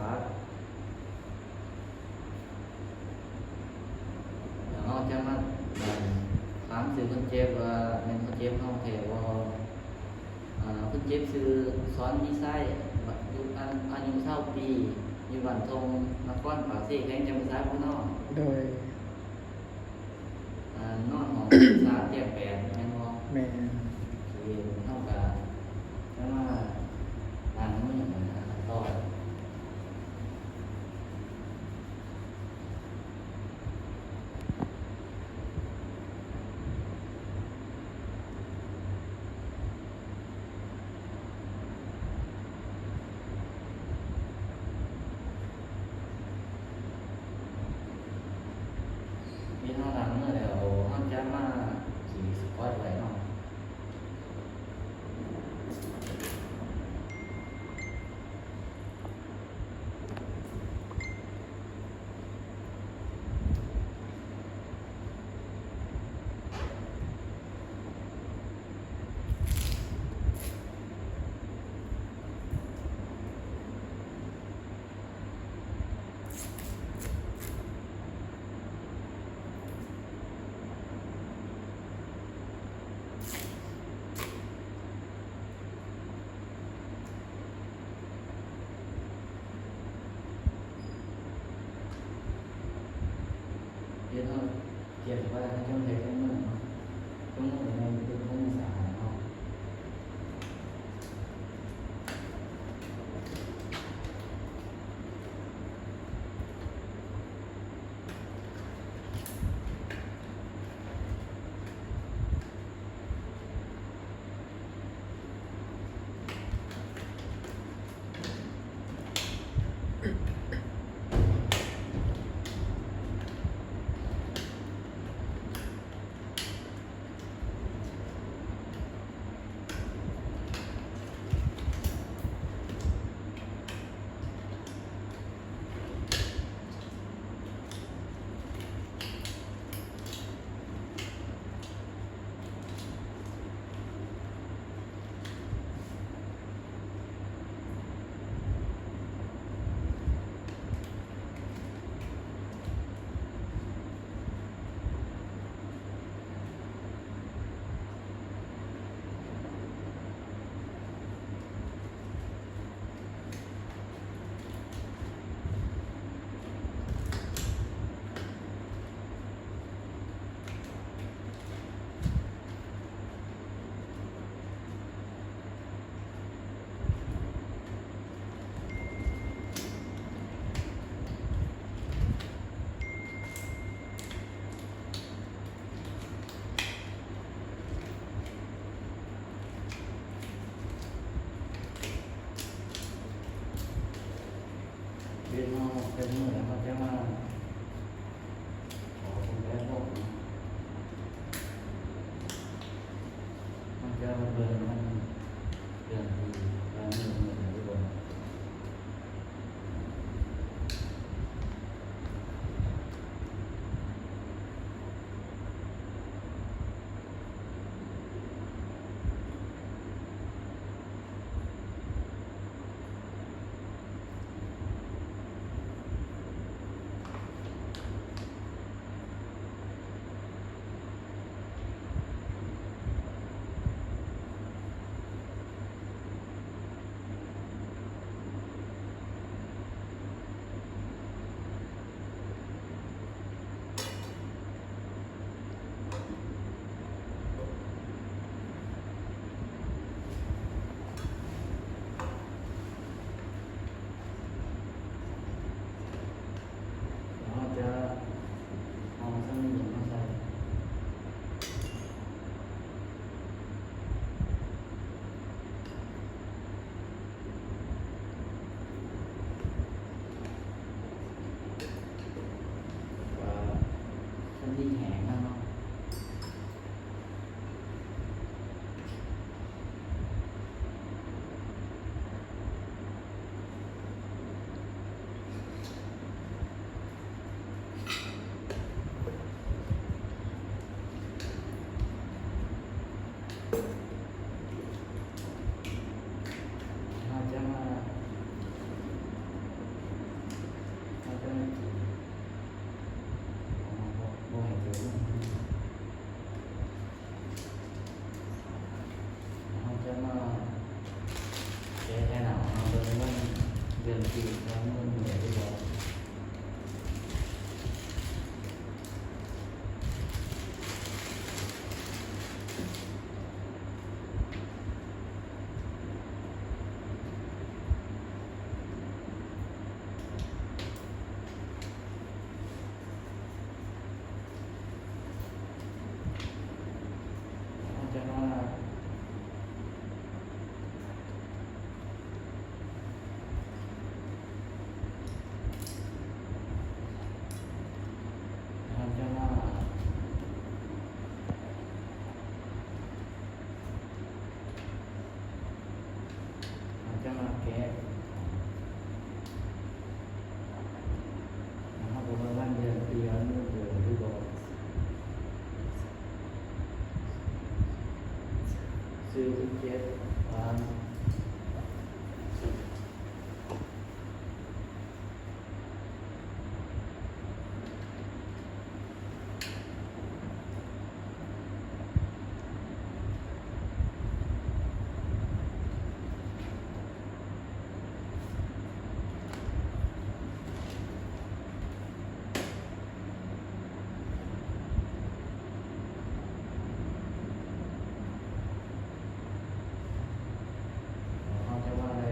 ດຽວເຮົາຈະມາຖາມຊື່ຄົນເຈັບວ່າແມ່ນຄົນເຈັບເຮົາແທ້ບໍ່. ອາ ຄົນເຈັບຊື່ ສອນ ມີໄຊ ອາຍຸ ອາຍຸ ຊາວປີ ຢູ່ບ້ານທົ່ງ ນະຄອນປາກເຊ ແຂວງຈຳປາສັກເນາະ. ໂດຍ ອາ ນອນຫ້ອງສາມ ຕຽງແປດ ແມ່ນບໍ່? ແມ່ນ. ໂອເຄ ເຮົາກະຈະມາລ້າງມືນະ ຂັ້ນຕອນ ທີ່ເຮົາລ້າງມືແລ້ວ ເຮົາຈະມາຂີ່ສະຄອດໄວ້ເນາະ. ເຮັດເຮົາ ກຽມໄວ້ໃຫ້ເຈົ້າແທ້ເຈົ້າເມືອງເນາະ ເຈົ້າເມືອງແມ່ນເປັນຄົນສະອາດເນາະ. ເວລາເຮົາເປັນມື້ແລ້ວ ເຮົາຈະມາຂໍເພິ່ນແລ້ວເນາະ ເຮົາຈະມາເບິ່ງນຳເລື່ອງທີ່ວ່າມື້ ມື້ໃດບໍ່. ເ ເຮົາຈະມາແກະ ເຮົາກໍມາວັນເດືອນປີ ເດືອນເດືອນຫຼືບໍ່ ຊື່ທີ່ເຈັດ ວາງ. ເຮົາຈະວ່າໄດ້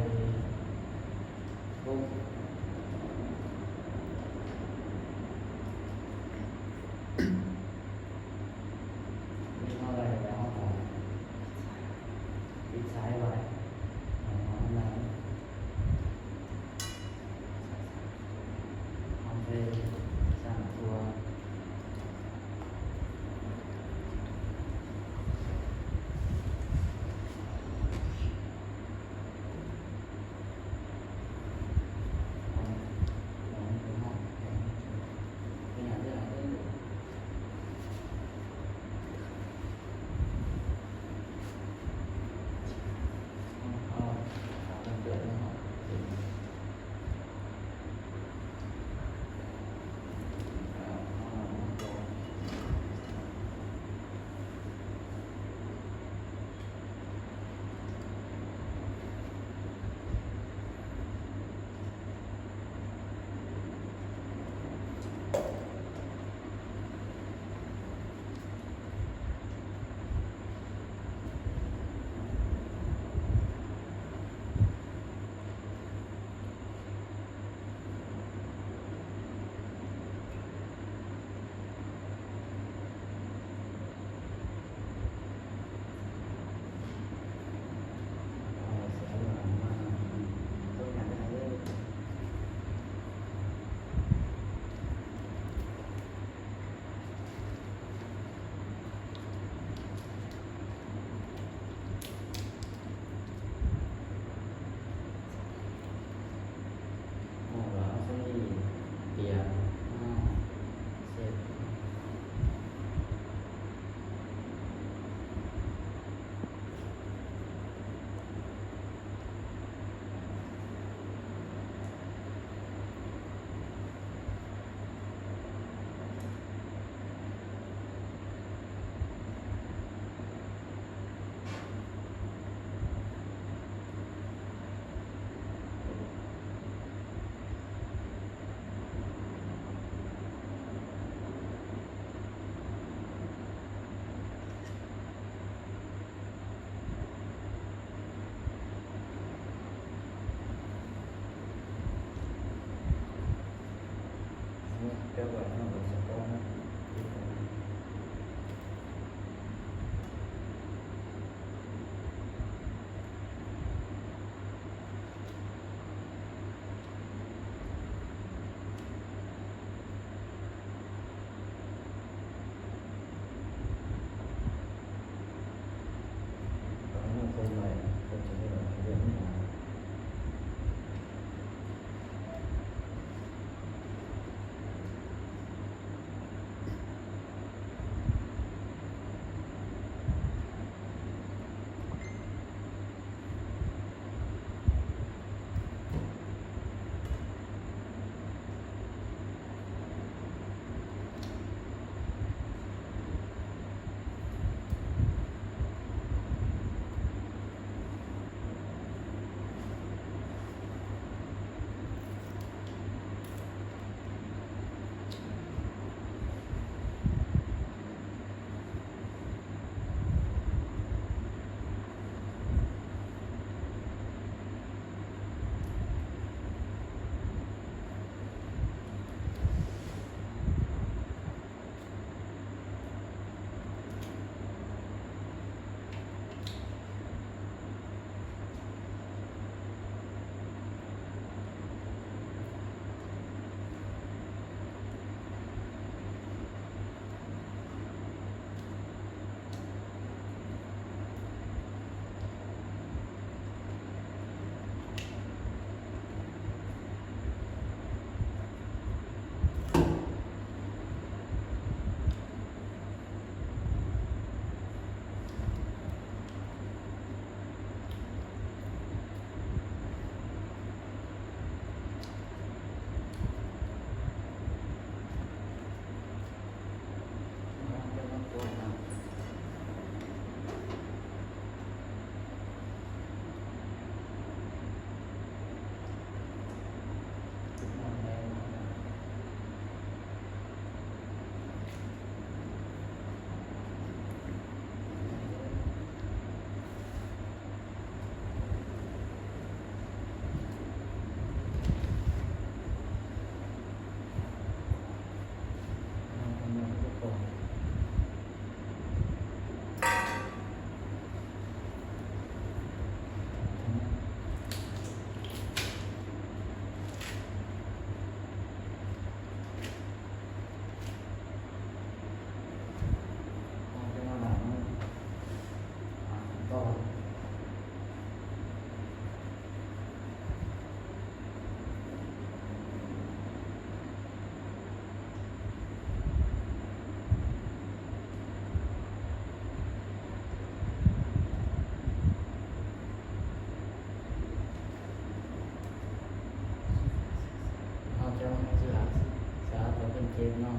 ເນາະ.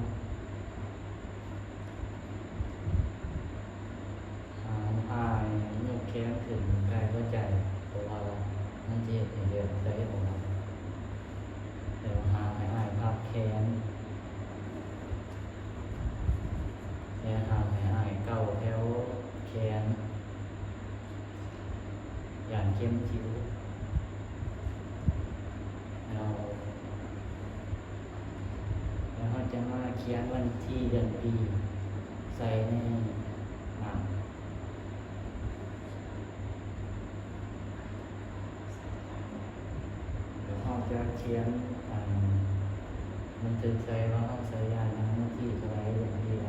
ຫາມພາຍຍົກແຂນຂຶ້ນໃກ້ຫົວໃຈ ເພາະວ່າມັນຊິເຮັດໃຫ້ເລືອດໄຫຼອອກ. ແລ້ວຫາມໃຫ້ອ້າຍພັບແຂນ ແລະ ຫາມໃຫ້ອ້າຍເກົາແຖວແຂນ ຢ້ານເຂັມຊິຫຼຸດ. ແລ້ວ ແລ້ວເຮົາຈະມາຂຽນວັນທີເດືອນປີໃສ່ໃນໜ້າ. ແລ້ວເຮົາຈະຂຽນ ອັນ ບັນທຶກໃສ່ວ່າເຮົາໃສ່ຢາຫຍັງ ວັນທີເທົ່າໃດ ເດືອນປີໃດ.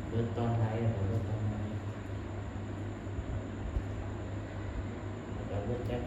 ເບິດຕອນໃດ ເບິດຕອນໃດ ແລ້ວກໍເບິດຈັກ